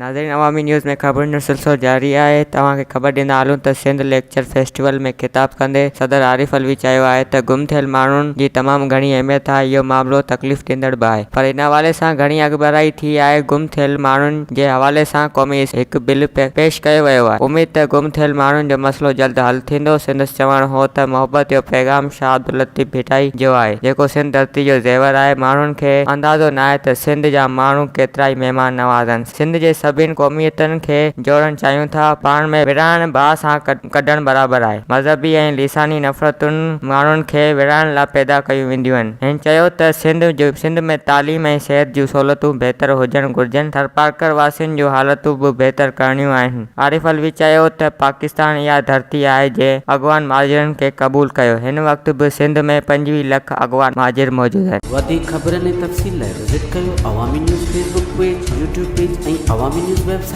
ناظرين عوامي نيوز ۾ خبرن جو سلسلو جاري آهي توهان کي خبر ڏيندا هلون ته سنڌ ليڪچر فيسٽيول ۾ خطاب ڪندي صدر عارف علوي چيو آهي ته گم ٿيل ماڻهن جي تمام گهڻي اهميت آهي اهو معاملو تڪليف ڏيندڙ به آهي پر ان حوالي سان گهڻي اڳڀرائي ٿي آهي گم ٿيل ماڻهن جي حوالي سان قومي هڪ بل پيش ڪيو ويو آهي اميد ته گم ٿيل ماڻهن جو مسئلو جلد حل ٿيندو سندس چوڻ هو ته محبت جو پيغام شاهه عبداللطيف ڀٽائي جو آهي، جيڪو سنڌ ڌرتي جو زيور آهي، ماڻهن کي اندازو ناهي ته سنڌ جا ماڻهو ڪيترائي مهمان نواز آهن، سنڌ جي سڀني قوميتن کي جوڙڻ چاهيون ٿا، پاڻ ۾ وڙهائڻ باهه سان ڪڍڻ برابر آهي، مذهبي ۽ لساني نفرتون ماڻهن کي وڙهائڻ لا پيدا ڪيون وينديون آهن، هن چيو ته سنڌ سنڌ ۾ تعليم ۽ صحت جون سهولتون بهتر هجڻ گهرجن، ٿرپارڪر واسين جون حالتون به بهتر ڪرڻيون آهن. عارف علوي چيو ته پاڪستان اها ڌرتي آهي جنهن اغوان مهاجرن کي قبول ڪيو، هن وقت به سنڌ ۾ 25 لک اغوان مهاجر موجود آهن. وڌيڪ خبرن ۽ تفصيل لاء وزٽ ڪيو Awami news Facebook page, YouTube page ۽ Awami news website.